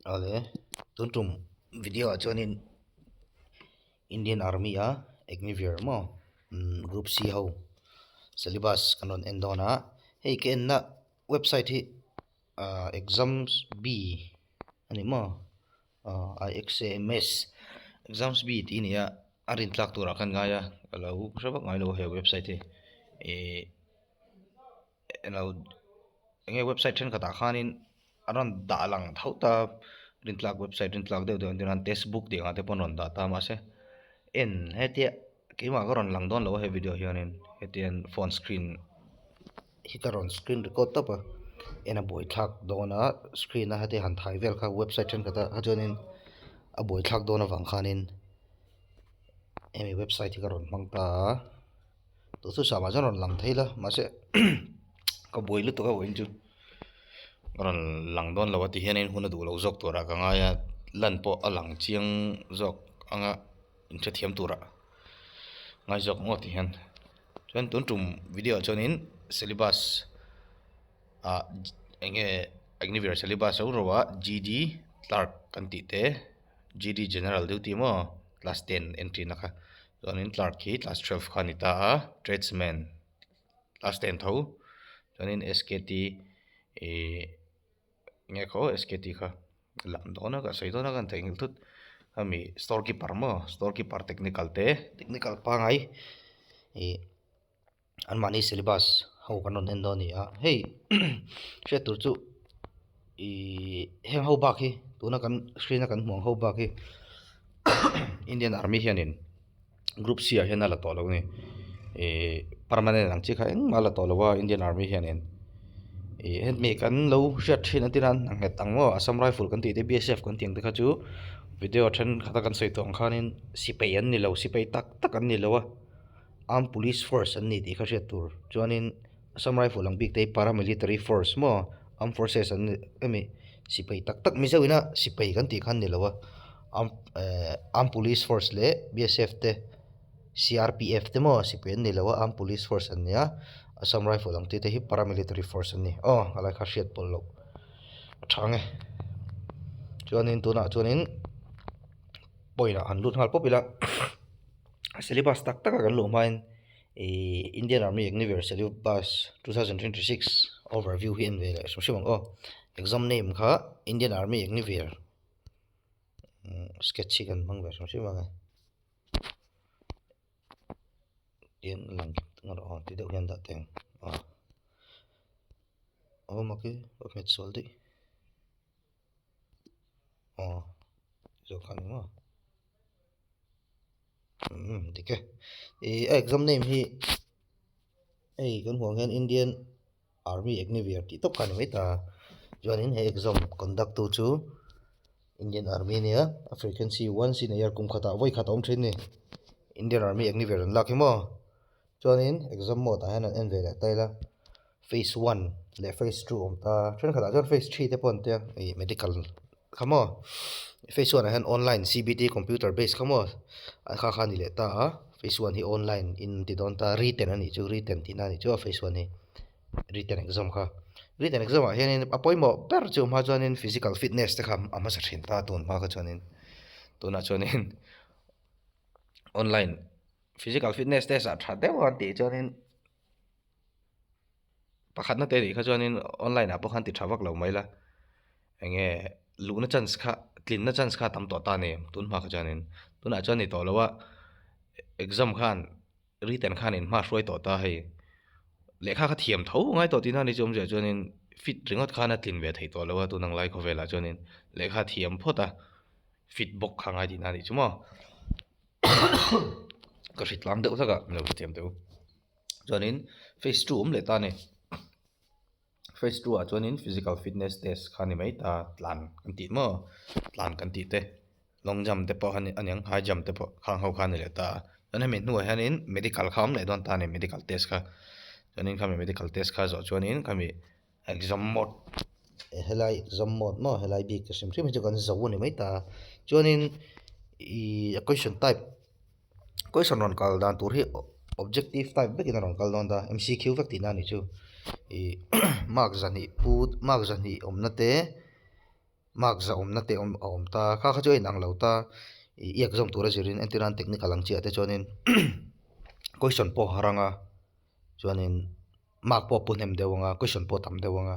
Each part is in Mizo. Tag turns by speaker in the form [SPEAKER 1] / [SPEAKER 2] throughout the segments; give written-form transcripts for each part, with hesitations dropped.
[SPEAKER 1] Awle tun tum video ah chuanin Indian Army a Agniveer maw umm group C ho syllabus kan rawn en dawn a hei ka enna website hi ah exams B a ni maw ah I X A M S exams B tih a ni a a rin tlak turah khan ngai a ka lo hre vak ngai lo a he website hi ihh. Eng enge website thenkhatah khanin a rawn dah lang tho ta rintlak website rintlak deuh deuh entir nan textbook tih ang te pawh an rawn dah ta mahse en hetia keimah ka rawn lang dawn lo a he video hianin hetiang phone screen hi ka rawn screen record tawp a en a buaithlak dawn a screen a hetia han thai vel kha website thenkhat ah kha chuanin a buaithlak dawn avang khanin hemi website hi ka rawn hmang ta a. Duhthusam ah chuan rawn lang thei la mahse ka buai lutuk a vawiin chu rawn lang dawn lo a ti hianin hun a duh loh zawk turah ka ngai a lan pawh a lang chiang zawk anga inhrethiam turah ngai zawk ngawt ti hian chuan tun tum video ah chuanin syllabus ah eng nge agniveer syllabus ro ro ah G D clerk kan tih te G D general duty maw class ten entry na kha. Chuanin clerk hi class 12 kha a ni ta a tradesman class 10 tho chuanin SKT ihh enge khaw SKT kha lam dawn a ka sawi dawn a ka han theihnghilh thut hemi store keeper maw store keeper technical te technical pangngai ihh anmahni syllabus ho kan rawn en dawn a ni a hei hriat tur chu ihh heng ho bak hi tuna kan screen a kan hmuh ang ho bak hi Indian army hianin group C ah hian a la tawh lo a ni ihh permanent ang chi kha engmah a la tawh lo a Indian army hianin ihh hemi kan lo hriat thin atir a an nghet ang maw Assam rifle kan tih te BSF kan tih ang te kha chu video thenkhat a kan sawi tawh ang khanin sipai an ni lo sipai tak tak an ni lo a. Armed Police Force an ni tih kha hriat tur chuanin Assam Rifle ang bik te hi Paramilitary Force maw Armed Forces an ni emi sipai tak tak Mizo ina sipai kan tih kha an ni lo a Armed eh Armed Police Force leh BSF te CRPF te maw sipai an ni lo a Armed Police Force an nia Assam Rifle ang tih te hi Paramilitary Force an ni aw a lai kha hriat pawlh loh a tha ang e chuanin tunah chuanin point ah han lut nghal pawp ila. Syllabus tak tak a kan luh hmain ihh Indian Army Agniveer syllabus 2026 overview hi en ve leh hrim hrim ang aw exam name kha Indian Army Agniveer sketch hi kan hmang ve hrim hrim ang e tian a lang aw ti deuh hian dah teh ang aw aw mak hi ka hmet sual daih aw zawh kha a ni maw. Umm dik e ih a exam name hi hei kan hmuh ang hian Indian Army Agniveer tih tawp kha a ni mai ta chuanin he exam conduct tu chu Indian Army a nia a frequency once in a year kum khatah vawi khat a awm thin a ni Indian Army Agniveer an lak hi maw chuanin exam mode ah hian an en ve leh ta ila phase one leh phase two a awm ta thenkhatah chuan phase three te pawh an tia ih medical kha maw phase one ah hian online C_B_T computer base kha maw a kha kha a ni leh ta a phase one hi online in an ti dawn ta written a nih chu written tihna a nih chu a phase one hi written exam kha written exam ah hianin a pawimawh ber chu hma chuanin physical fitness te kha a hmasa thin ta tun hma kha chuanin tunah chuanin online physical fitness test ah tha deuh a tih chuanin. Pakhatna te nih kha chuanin online ah pawh khan ti tha vak lo mai la eng nge luhna chance kha tlinna chance kha a tam tawh ta a ni tun hma kha chuanin tunah chuan ni tawh lo a exam khan written khan in hma hruai tawh ta hei lehkha kha thiam tho ngai tawh tihna a ni chu awmzia chuanin fit ringawt khan a tlin ve thei tawh lo a tun ang lai khawvelah chuanin lehkha thiam phawt a fit bawk kha ngai tihna a nih chu maw ka hritlang deuh hlek a min lo hrethiam teh u. Chuanin phase two awm leh ta a ni. Phase two ah chuanin physical fitness test kha a ni mai ta tlan kan tih maw tlan kan tih te long jump te pawh a ni aniang high jump te pawh khang ho kha a ni leh ta a. Chuan hemi hnuah hianin medical kha a awm leh dawn ta a ni medical test kha. Chuanin khami medical test kha zawh chuanin khami exam mode helai exam mode maw helai bik te hrim hrim hi chu kan zo a ni mai ta a. Chuanin ihh a question type. Question rawn kal dan tur hi objective type vekin a rawn kal dawn ta M_C_Q vek tihna a nih chu ih mark zahnih put mark zahnih awmna te Mark za awmna te awm a awm ta kha kha chu a inang lo ta ih i exam tura zirin entir nan technical ang chiah te chuanin question pawh a har ang a chuanin mark pawh a pu hnem deuh ang a question pawh a tam deuh ang a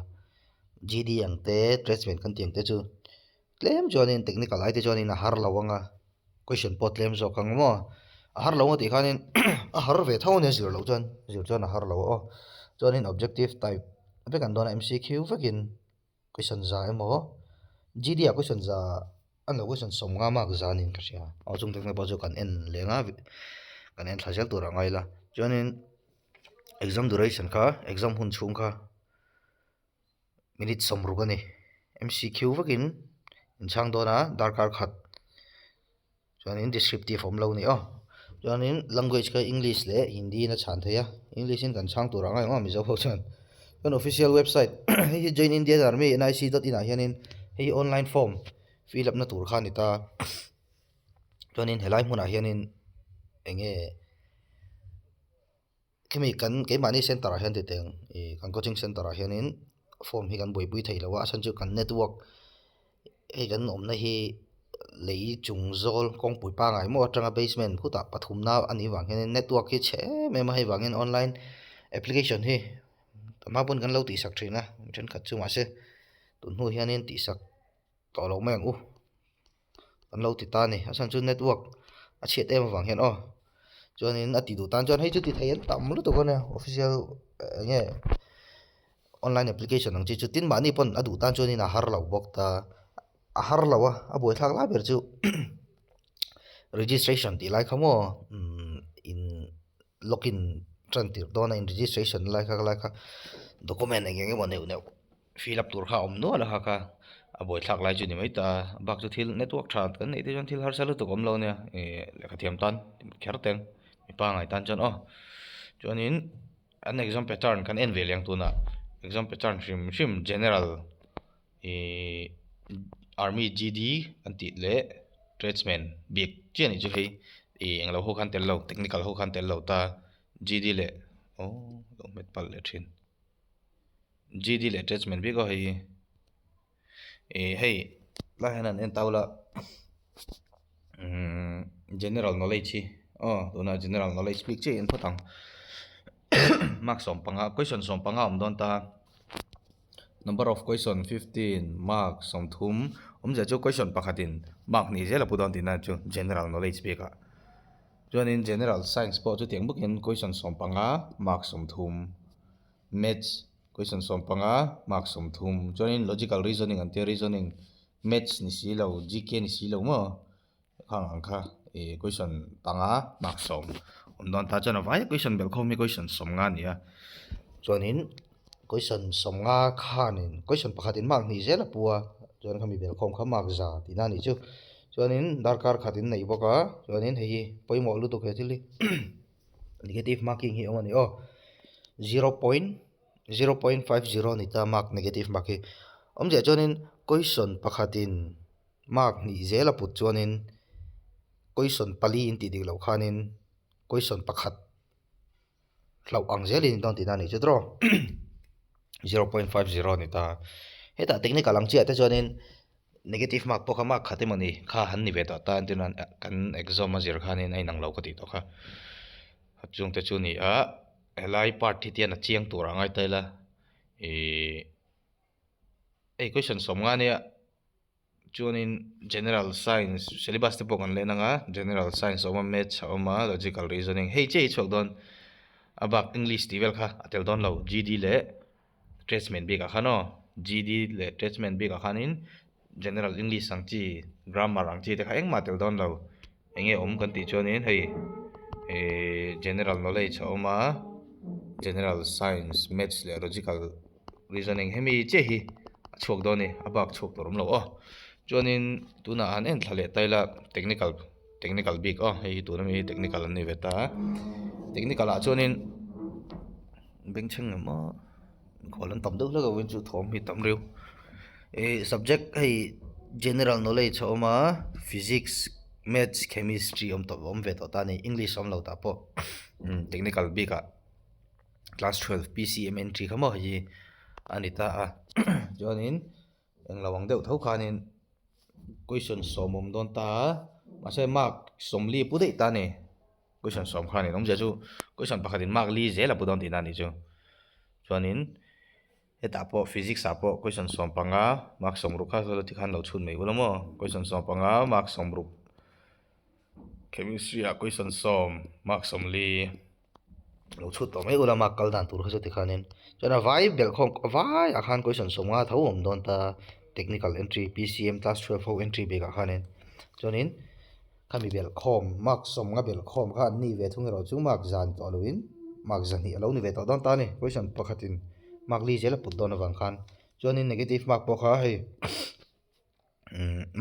[SPEAKER 1] G D ang te tradesman kan tih ang te chu tlem chuanin technical ai te chuanin a har lo ang a question pawh tlem zawk ang maw a har lo ang tih khanin a har ve tho a nia zir loh chuan zir chuan a har lo aw chuanin objective type vek an dawn a M C Q vekin. Question za emaw GD ah question za a ni lo question sawmnga mark za niin ka hria aw chung te pawh chu kan en leng a kan en thla zel tur a ngai la chuanin exam duration kha exam hun chhung kha minute sawmruk a ni M C Q vekin in chhang dawn a darkar khat. Chuanin descriptive awm lo a ni aw. Chuanin language kha English leh Hindi in a chhan thei a, English in kan chhang tur ang ang aw Mizo ho chuan. Chuan official website hei hi Join Indian Army nic dot in ah hianin hei hi online form fill up na tur kha a ni ta. Chuanin helai hmunah hianin eng nge khemi kan keimahni center ah hian ti teng ih kan coaching center ah hianin form hi kan buaipui thei lo a a chhan chu kan network hei kan awmna hi lei chung zawl kawngpui pangngai maw atanga basement khutah pathumna a nih vang hianin network hi chhe em em a hei vangin online application hi a hma pawn kan lo tihsak thin a thenkhat chu mahse tun hnu hianin tihsak tawh lo mai ang u. An lo ti ta a ni a chhan chu network a chhiat em avang hian aw chuanin a ti duh tan chuan hei chu ti thei an tam lutuk a nia official eng nge online application ang chi chu tin mahni pawn a duh tan chuanin a har lo bawk ta a har lo a a buaithlak lai ber chu registration tih lai kha maw umm in login tan tirh dawn a in registration lai kha lai kha document eng eng emaw neuh neuh. Fill up tur kha a awm nual a kha kha a buaithlak lai chu ni mai ta a bak chu thil network tha kan neih te chuan thil harsa lutuk a awm lo a nia ih lehkha thiam tan kher teng mipa ngai tan chuan aw chuanin an exam pattern kan en ve leh ang tunah exam pattern hrim hrim general ih army G D an tih leh tradesman bik chiah a nih chu hei ih englo ho khan tel lo technical ho khan tel lo ta G D leh aw lo hmet palh leh thin. GD leh attachment bik aw hei hi ih hei tlaiah hian an en tau la umm general knowledge hi aw tunah general knowledge bik chiah hi an phawt ang mark sawmpanga question sawmpanga a awm dawn ta number of question 15 mark sawmthum awmzia chu question pakhatin mark hnih zel a pu dawn tihna chu general knowledge bikah chuanin general science pawh chutiang bawkin question sawmpanga mark 30. Maths question 15 mark 30 chuanin logical reasoning an tia reasoning maths ni si lo G K ni si lo maw khang ang kha ih question panga mark sawm awm dawn ta chuan a vai question belh khawm hi question 50 a ni a chuanin question 50 khanin question pakhatin mark hnih zel a pu a chuan khami belh khawm kha mark za tihna a nih chu chuanin darkar khat in neih bawk a chuanin hei hi pawimawh lutuk he thil hi. Negative marking hi awm a ni aw 0.0.50 ni ta mark negative mark hi awmzia chuanin question pakhatin mark hnih zel a put chuanin question pali in tih dik loh khanin question pakhat hlauh ang zelin in dawn tihna a nih chu tawh 0.50 ni ta hetah technical ang chiah te chuanin. Negative mark pawh kha mark khat emaw ni kha han ni ve tawh ta entir nan kan exam a zir khanin a inang lo ka tih tawh kha chung te chu ni a helai part hi tian a chiang tur a ngai ta ila ihh hei question 50 ania chuanin general science syllabus te pawh kan len ang a general science a awm a maths a awm a logical reasoning hei chiah hi chhuak dawn a bak english tih vel kha a tel dawn lo G D leh. Tradesman bikah khan aw GD leh tradesman bikah khanin general english ang chi grammar ang chi te kha engmah tel dawn lo eng nge awm kan tih chuanin hei ihh general knowledge a awm a general science maths leh logical reasoning hemi chiah hi a chhuak dawn a ni a bak chhuak tur a awm lo aw chuanin tunah han en thla leh ta ila technical technical bik aw hei hi tuna mi hi technical an ni ve ta a technical ah chuanin. Bengchheng em maw khawl an tam deuh hlek avangin chu thawm hi tam riau ih subject hei general knowledge a awm a physics maths chemistry awm tawh awm ve tawh ta a ni english awm lo tah pawh umm technical bikah class 12 P C M entry kha maw hei hi a ni ta a chuanin. Englo ang deuh tho khanin question sawm awm dawn ta a, mahse mark sawmli pu daih ta a ni. Question sawm khanin awmzia chu question pakhatin mark li zel a pu dawn tihna a nih chu. Chuanin hetah pawh physics ah pawh question 15 mark 60 kha ti khan lo chhun mai ula maw question 15 mark 60 chemistry ah question 10 mark 40 lo chhut tawh mai ula mark kal dan tur kha chu tikhanin chuan a vai belh khawm a vaiah khan question 50 tho awm dawn ta technical entry P_C_M class 12 ho entry bikah khanin chuanin khami belh khawm mark 50 belh khawm kha an ni ve thung erawh chu mark zan tawh loin mark zahnih a lo ni ve tawh dawn ta a ni question pakhatin mark li zel a put dawn avang khan chuanin negative mark pawh kha hei.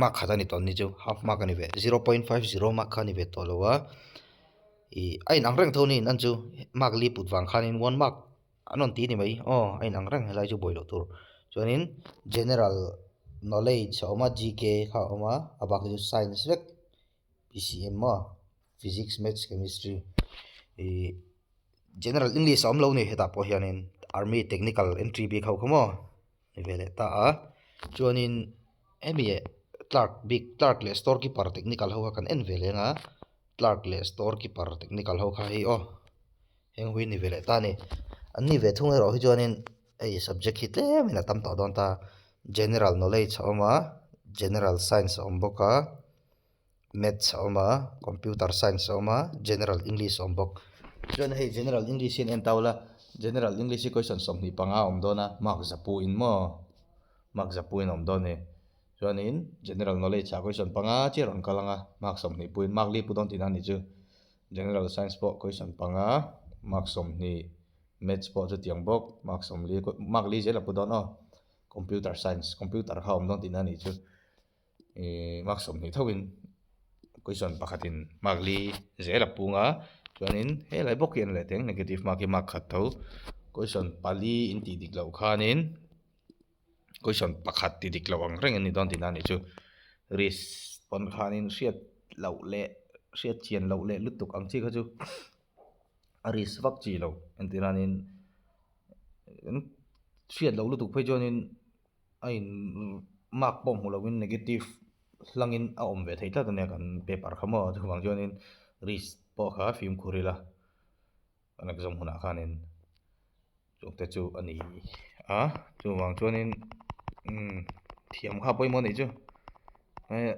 [SPEAKER 1] Mark khat a ni tawh ni chu half mark a ni ve 0.50 mark kha a ni ve tawh lo a ih a inang reng tho niin an chu mark li put vang khanin one mark an rawn ti a ni mai aw a inang reng helai chu buai loh tur chuanin general knowledge a awm a G_K kha a awm a a bak hi chu science vek P_C_M maw physics maths chemistry ih general english a awm lo a ni hetah pawh hianin army technical entry bik ho kha maw. Ni ve leh ta a chuanin hemi clerk bik clerk leh store keeper technical ho kha kan en ve leng a clerk leh store keeper technical ho kha hei aw heng hui ni ve leh ta a ni an ni ve thung erawh hi chuanin hei subject hi tlemin a tam tawh dawn ta general knowledge a awm a general science a awm bawk a maths a awm a computer science a awm a general english a awm bawk chuan hei general english hi an en tau la general english hi question 25 a awm dawn a mark zapu in maw mark zapu in a awm dawn a ni chuanin general knowledge ah question panga chiah a rawn kal ang a mark 20 puiin mark li pu dawn tihna a nih chu general science pawh question panga mark 20 maths pawh chutiang bawk mark 40 mark li zel a pu dawn aw computer science computer kha a awm dawn tihna a nih chu. Ihh mark 20 thoin question pakhatin mark li zel a pung a chuanin helai bawk hi an leh teng negative mark hi mark khat tho question pali in tih dik loh khanin question pakhat ti dik loh ang reng an ni dawn tihna a nih chu risk pawn khanin hriat loh leh hriat chian loh leh lutuk ang chi kha chu a risk vak chi lo entir nanin hriat loh lutuk phei chuanin. A in mark pawh hmu lovin negative hlangin a awm ve thei tlat a nia kan paper kha maw chuvang chuanin risk pawh kha fimkhur ila kan exam hunah khanin chungte chu a ni a chuvang chuanin umm thiam kha pawimawh a nih chu eh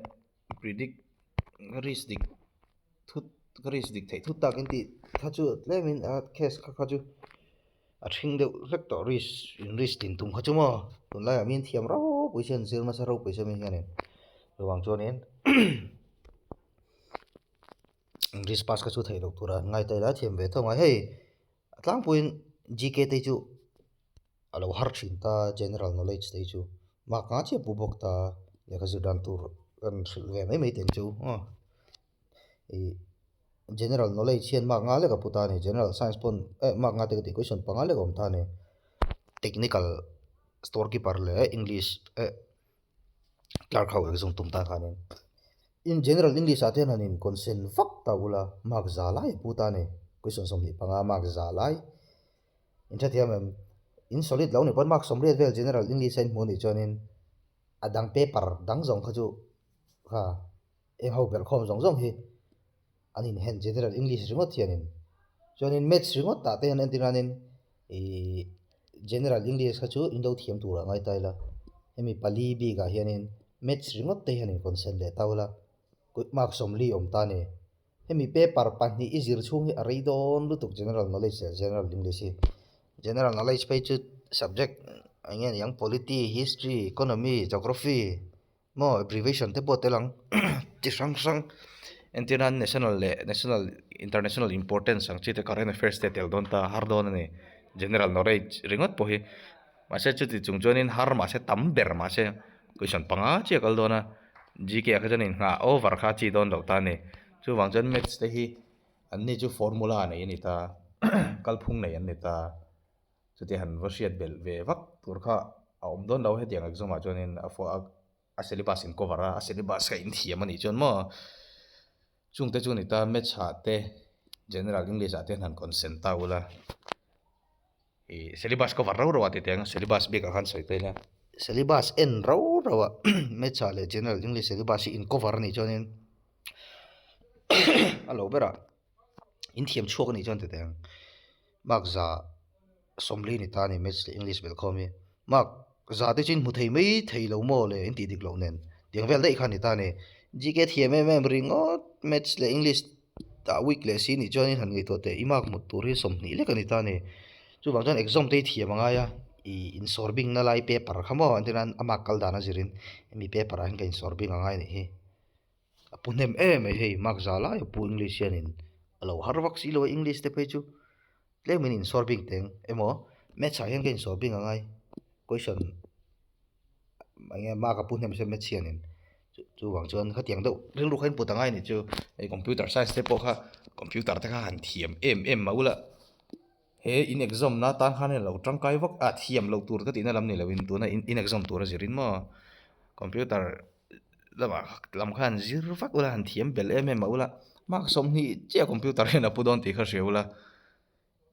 [SPEAKER 1] predict risk dik thut risk dik theih thut tak in tih kha chu tlemin a case kha kha chu. A ṭhing deuh hlek tawh risk in risk din tum kha chu maw tunlaiah miin thiam ropui se an zir nasa ropui se mi hianin chuvang chuanin risk pass kha chu theih loh tura an ngai ta ila thiam ve tho ang a hei a tlangpuiin G_K te hi chu a lo har ṭhin ta general knowledge te hi chu mark nga chiah pu bawk ta lehkha zir dan tur kan hrilh ve mai mai teh ang chu aw. Ih general knowledge hian mark nga lek a pu ta a ni general science pawn eh mark nga te ka tih question panga lek a awm ta a ni technical store keeper leh english eh clerk ho exam tum tan khanin in general english ah te hian han in concern vak ta ula mark za lai a pu ta a ni question 25 mark za lai in hrethiam em in solid lo ni pawn mark 80 vel general english a in hmuh a nih chuanin a dang paper dang zawng kha chu kha. Eng ho belh khawm zawng zawng hi an inhen general english ringawt hianin chuanin maths ringawt tah te hian entir nanin ihh general english kha chu in lo thiam turah ngai ta ila hemi pali bikah hianin maths ringawt te hian in concern leh ta ula mark 40 awm ta a ni hemi paper pahnih i zir chhung hi a rei dawn lutuk general knowledge leh general english hi general knowledge phei chu subject eng nge niang polity history economy geography. Maw abbreviation te pawh tel ang chi hrang hrang entir nan national leh national international importance ang chi te current affairs te tel dawn ta har dawn a ni general knowledge ringawt pawh hi mahse chuti chung chuanin har mahse tam ber mahse question panga chiah a kal dawn a G_K ah kha chuan inngah over kha a chi dawn loh ta a ni chuvang chuan maths te hi an ni chu formula nei a ni ta kalphung nei an ni ta. Chutia han va hriat belh ve vak tur kha a awm dawn lo hetiang exam ah chuanin a fo a syllabus in cover a a syllabus kha in thiam a nih chuan maw chungte chu a ni ta maths ah te general english ah te han concern ta ula ih syllabus cover rau rau ah tih teh ang syllabus bik ah khan sawi ta ila. Syllabus en rau rau a Maths ah leh General English syllabus hi in cover a nih chuanin a lo berah in thiam chhuak a nih chuan tete ang mark za sawmli ni ta a ni Maths leh English belh khawm hi mark za te chu in hmu thei mai thei lo maw le in tih dik loh nen tiang vel daih kha a ni ta a ni GK thiam em em ringawt Maths leh English ah week leh si nih chuan in han ngaihtuah teh i mark hmut tur hi 20 lek a ni ta a ni. Chuvang chuan exam te hi thiam a ngai a, ih insawr bingna lai paper kha maw an tirah a mark kal dan a zirin hemi paper ah hian ka insawr bing a ngai a nih hi. A pu hnem em mai hei mark za lai a pu English hianin a lo har vak si lo a English te phei chu tlemin insawr bing teng emaw maths ah hian ka insawr bing a ngai question eng nge mark a pu hnem se maths hianin chuvang chuan khatiang deuh rilru kha input a ngai a nih chu hei computer science te pawh kha computer te kha han thiam em em mah ula. He in exam na tan khan lo tangkai vak a thiam loh tur ka tihna lam ni loin tuna in exam tur a zirin maw computer lamah lam khan zir vak ula han thiam bel em em mah ula mark 20 chiah computer hian a pu dawn tih kha hria ula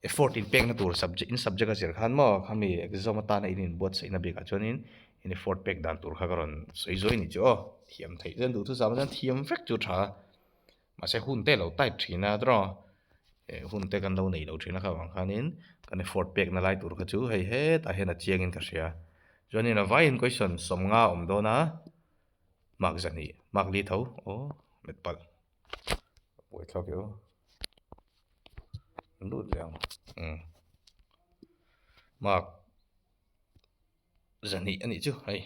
[SPEAKER 1] effort in pekna tur subject in subject a zir khan maw khami exam atana in inbuatsaihna bikah chuanin in effort pek dan tur kha ka rawn sawi zuai ni chu aw thiam theih chuan duhthusam chuan thiam vek chu tha. Mahse hun te lo type thin a draw eh hun te kan lo nei lo thin a kha vang khanin kan effort pek na lai tur kha chu hei hetah hian a chiang in ka hria chuanin a vaiin question 50 a awm dawn a mark 2 mark li tho aw met palh buai thlawk i aw lut leh ang umm mark. 2 a nih chu hei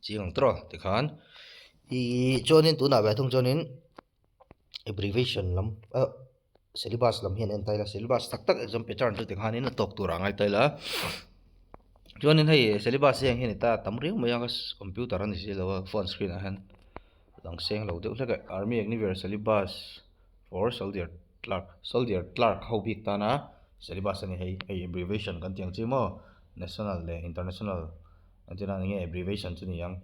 [SPEAKER 1] chiang ang tawh tikhan ihh chuanin tunah ve thung chuanin abbreviation lam ah syllabus lam hian en ta ila syllabus tak tak exam pattern chu tikhanin a tawk tur ah ngai ta ila chuanin hei syllabus hi ang hian ta tam riau mai a computer a ni si lo a phone screen ah hian lang seng lo deuh hlek a army agniveer syllabus for soldier. Clerk, Soldier Clerk ho bik tana syllabus a ni hei, hei abbreviation kan tih ang chi maw National leh International an tih dan eng nge abbreviation chu ni ang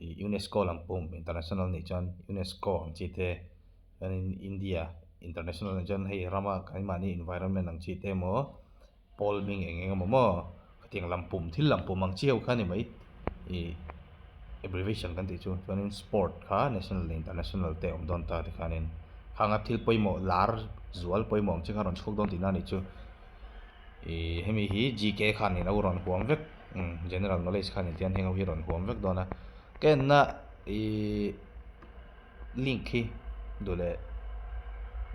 [SPEAKER 1] ih UNESCO lam pum International nih chuan UNESCO ang chi te chuanin India International nih chuan hei rama keimahni environment ang chi te emaw pawl hming eng eng emaw maw khatiang lam pum thil lam pum ang chi ho kha a ni mai ih abbreviation kan tih chu chuanin sport kha national leh international te a awm dawn ta tikhanin khanga thil pawimawh lar zual pawimawh ang chi kha a rawn chhuak dawn tihna a nih chu ih hemi hi GK khanin a rawn huam vek umm general knowledge khanin tihian heng ho hi a rawn huam vek dawn a ka enna ih. Link hi duh leh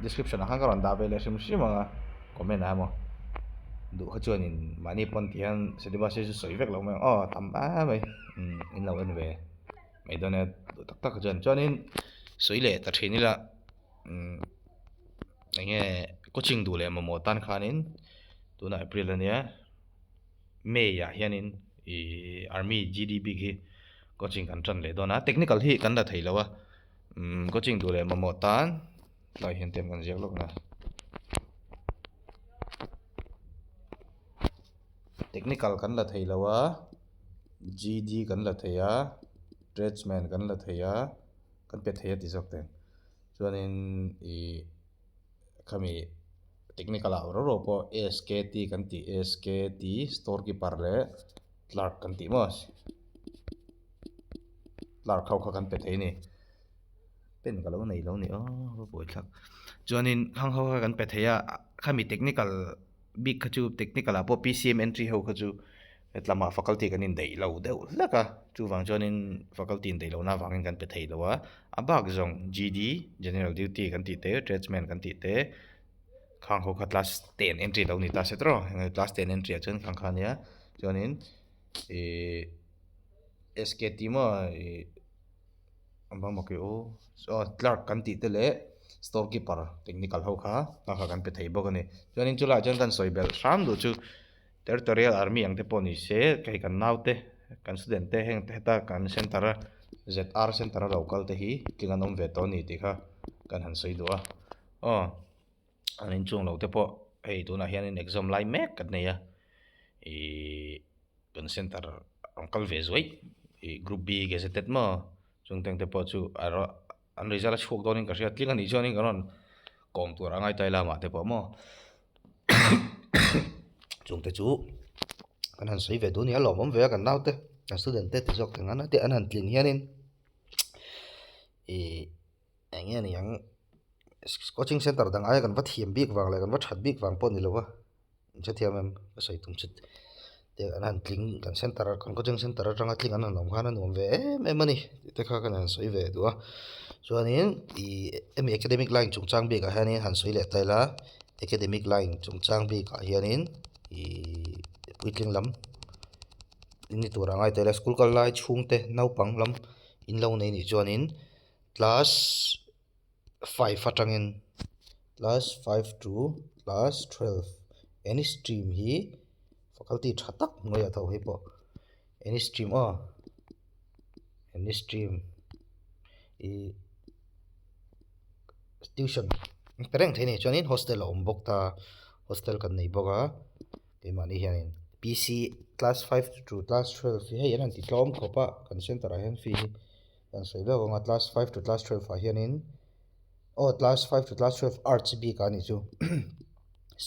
[SPEAKER 1] description ah khan ka rawn dah ve leh hrim hrim ang a comment ah emaw duh kha chuanin mahni pawn ti hian syllabus hi chu sawi vek lo mai ang aw tam em mai umm in lo en ve mai dawn e duh tak tak kha chuan chuanin sawi leh ta thin ila umm eng nge coaching duh leh mamawh tan khanin tunah April ania. May ah hianin ih army GD bik hi coaching kan tan leh dawn a technical hi kan la thei lo a umm coaching duh leh mamawh tan tlai hian tlem kan ziak lawk na technical kan la thei lo a GD kan la thei a tradesman kan la thei a kan pe thei a ti zawk teng chuanin ih. Khami technical ah ro ro pawh SKT kan tih SKT store keeper leh clerk kan tih maw clerk ho kha kan pe thei a ni pen ka lo nei lo ni aw va buai thlak chuanin khang ho kha kan pe thei a khami technical bik kha chu technical ah pawh P_C_M entry ho kha chu. Hetlamah faculty kan indaih lo deuh hlek a, chuvang chuanin faculty indaih lohna avangin kan pe thei lo a, a bak zawng GD, General Duty kan tih te, Tradesman kan tih te, khang ho kha class ten entry lo ni ta se tawh class ten entry ah chuan khang kha ania chuanin ihh SKT maw ihh aw clerk kan tih te leh store keeper technical ho kha kha kha kan pe thei bawk a ni chuanin chulaiah chuan kan sawi belh hram duh chu. Territorial Army ang te pawh ni se hei kan naute kan student te heng heta kan center a ZR center a lo kal te hi tling an awm ve tawh a ni tih kha kan han sawi duh a aw an inchung lo te pawh hei tunah hianin exam lai mek kan nei a ihh kan center an kal ve zuai ih group B gazetted maw chung teng te pawh chu a an result a chhuak dawnin ka hria tling a nih chuanin kan rawn kawm tur a ngai ta ila amah te pawh maw. Chungte chu kan. Kan han sawi ve duh a ni a lawmawm ve a kan naute kan student te ti zawk thei ang a te an han tlin hianin ih eng nge ni ang coaching center dang aia kan va thiam bik vang leh kan va that bik vang pawh a ni lo va in hrethiam em ka sawi tum chu te an han tling kan center kan coaching center atanga tling an han awm khan a nuam ve em em a ni tih te kha ka han sawi ve duh a chuanin ih hemi academic line chungchang bikah hianin han sawi leh ta ila academic line chungchang bikah hianin ihh puitling lam ni tur a ngai tel a school kal lai chhungte naupang lam in lo nei nih chuanin class five atangin class five to class twelve any stream hi faculty tha tak hnuaiah tho hei pawh any stream aw any stream ihh tuition pe reng thei a ni chuanin hostel a awm bawk ta hostel kan nei bawk a keimahni hianin P C class five to class twelve hi hei an han ti tlawm khawp a kan center ah hian fee hi kan sawi deuh ang a class five to class twelve ah hianin aw class five to class twelve arts bik ah a nih chu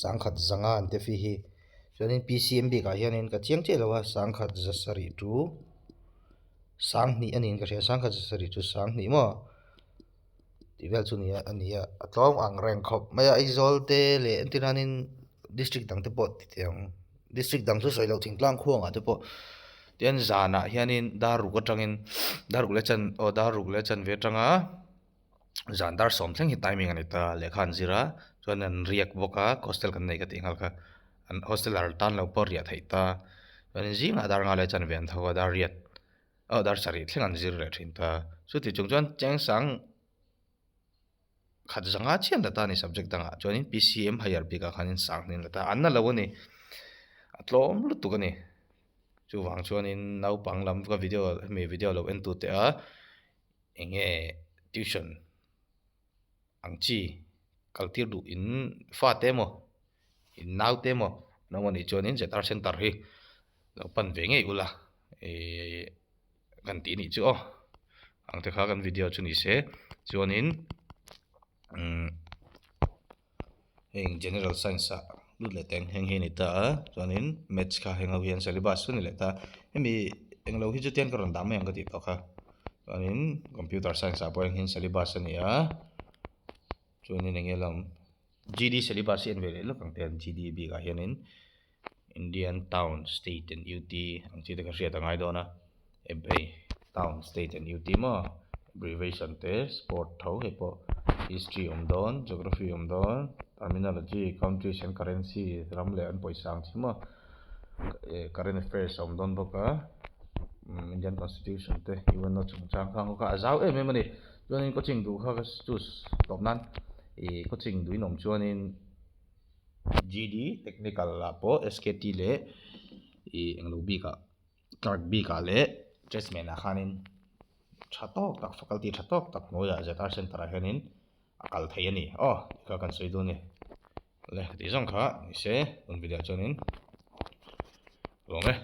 [SPEAKER 1] sangkhat zanga an te fee hi chuanin P C M bik ah hianin ka chiang chiah lo a sangkhat za sarih chu sanghnih a niin ka hria sangkhat za sarih chu sanghnih maw. Tih vel chu nia a ni a a tlawm ang reng khawp mai a Aizawl te leh entir hianin district dang te pawh ti teh ang district dang chu sawi loh thingtlang khuangah te pawh tian zanah hianin dar ruk atangin dar ruk leh chan aw dar ruk leh chanve atanga zan dar sawm thleng hi timing a ni ta lehkha an zir a chuan an riak bawk a hostel kan nei ka tih nghal kha an hostel ah tan lo pawh riah theih ta chuanin zingah dar nga leh chanve an tho a dar riat. Aw dar sarih thleng an zir leh thin ta. Chuti chung chuan Chengsang khat zanga chian la ta a ni subject dangah chuanin PCM higher bikah khanin sang hnin la ta an na lo a ni. A tlawm lutuk a ni. Chuvang chuanin naupang lam ka video hemi video lo en tute a eng nge tuition ang chi kal tir duh in fate emaw in naute emaw an awm a nih chuanin zr center hi lo pan ve ngei ula ihh kan tih nih chu aw ang te kha kan video chu ni se chuanin umm heng general science ah lut leh teng heng hi a ni ta a chuanin maths kha heng ho hian syllabus chu a ni leh ta hemi englo hi chu tian ka rawn dah mai ang ka tih tawh kha chuanin computer science ah pawh heng hian syllabus a ni a chuanin eng nge lam G D syllabus hi en ve leh lawk ang te an G D bikah hianin Indian town state and U T ang chi te kha hriat a ngai dawn a hei town state and U T maw abbreviation te sport tho hei pawh history awm dawn geography awm dawn terminology countries and currency ram leh an pawisa ang chi maw eh current affairs a awm dawn bawk a Indian constitution te U N O chungchang kha ang kha a zau em em a ni chuanin coaching duh kha ka choose tawp nan ih coaching duhin awm chuanin. GD technical ah pawh SKT leh ih englo bikah clerk bikah leh tradesman ah khanin tha tawk tak faculty tha tawk tak hnuaiah zr center ah hianin a kal thei a ni aw tikha kan sawi dawn a ni le tih zawng kha ni se tun video ah chuanin ka lawm e.